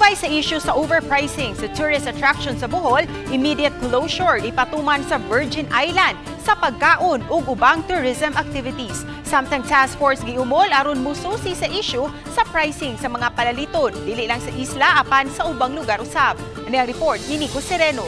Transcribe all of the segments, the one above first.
Subay sa issue sa overpricing sa tourist attraction sa Bohol, immediate closure ipatuman sa Virgin Island sa pagkaon ug ubang tourism activities. Samtang task force giumol aron mususi sa issue sa pricing sa mga palaliton, dili lang sa isla apan sa ubang lugar usab. Ani ang report ni Nico Sereno.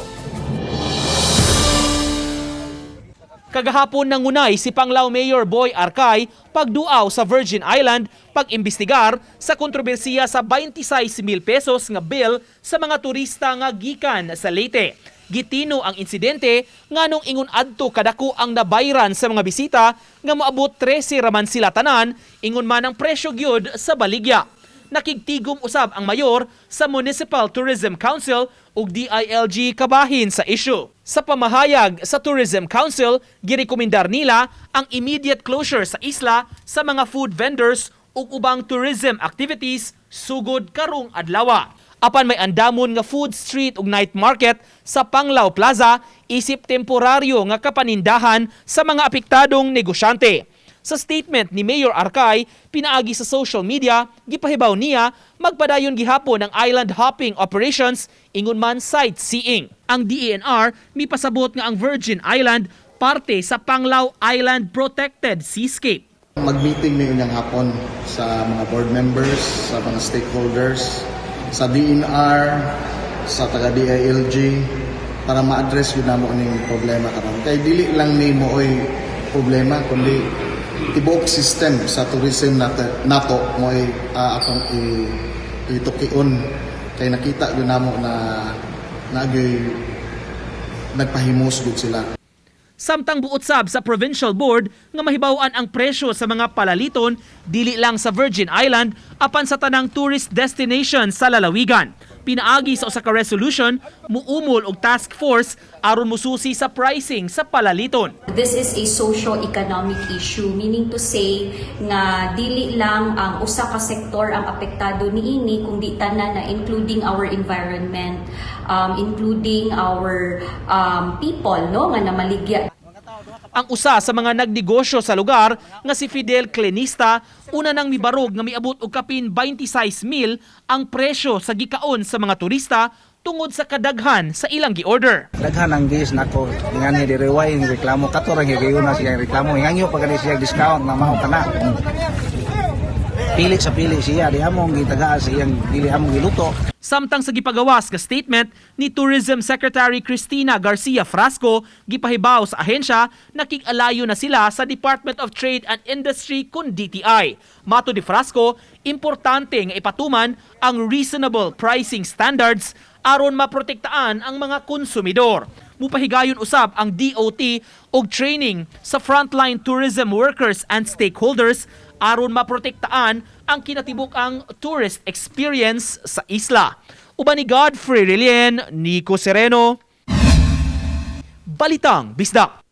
Kagahapon nangunay si Panglao Mayor Boy Arcay pagduaw sa Virgin Island pag-imbestigar sa kontrobersiya sa 26 mil pesos nga bill sa mga turista nga gikan sa Leyte. Gitino ang insidente nganong ingon adto kadako ang nabayran sa mga bisita nga moabot 13 raman sila tanan, ingon man ang presyo gyud sa baligya. Nakigtigom usab ang mayor sa Municipal Tourism Council ug DILG kabahin sa issue. Sa pamahayag sa Tourism Council, girekomendar nila ang immediate closure sa isla sa mga food vendors ug ubang tourism activities sugod karong adlaw. Apan may andamon nga food street ug night market sa Panglao Plaza isip temporaryo nga kapanindahan sa mga apektadong negosyante. Sa statement ni Mayor Arcay, pinaagi sa social media, gipahibaw niya magpadayon gihapon ang island hopping operations, ingon man sightseeing. Ang DENR mipasabot nga ang Virgin Island parte sa Panglao Island Protected Seascape. Mag-meeting mi unyang hapon sa mga board members, sa mga stakeholders, sa DENR, sa taga DILG para ma-address gyud namo ning problema karon. Kay dili lang ni mooy problema kundi tibuok system sa tourism nato mo'y atong itukion kay nakita gyud namo na naagyoy nagpahimos gyud sila. Samtang buot sab sa provincial board nga mahibaw-an ang presyo sa mga palaliton dili lang sa Virgin Island apan sa tanang tourist destination sa lalawigan. Pinaagi sa usa ka resolution, muumol og task force aron mususi sa pricing sa palaliton. This is a socio-economic issue, meaning to say nga dili lang ang usa ka sektor ang apektado niini kundi tanan na, including our environment, including our people, no, nga namaligya. Ang usa sa mga nagnegosyo sa lugar nga si Fidel Clenista, una nang mibarog nga miabot og kapin 26 mil ang presyo sa gikaon sa mga turista tungod sa kadaghan sa ilang gi-order. Daghan ang guest nako ingani diri, way reklamo, kato rang higayuna siya reklamo, hingangyo pa gani siya discount na mao kana. Pili sa pili siya di among gitagaan sa iyang dili among giluto. Samtang sa gipagawas nga statement ni Tourism Secretary Cristina Garcia Frasco, gipahibaw sa ahensya nakig-alayo na sila sa Department of Trade and Industry kun DTI. Matod ni Frasco, importante nga ipatuman ang reasonable pricing standards aron maprotektaan ang mga konsumidor. Mupahigayon usab ang DOT og training sa frontline tourism workers and stakeholders aron maprotektaan ang kinatibuk-ang tourist experience sa isla. Uban ni Godfrey Relien, Nico Sereno, Balitang Bisdak.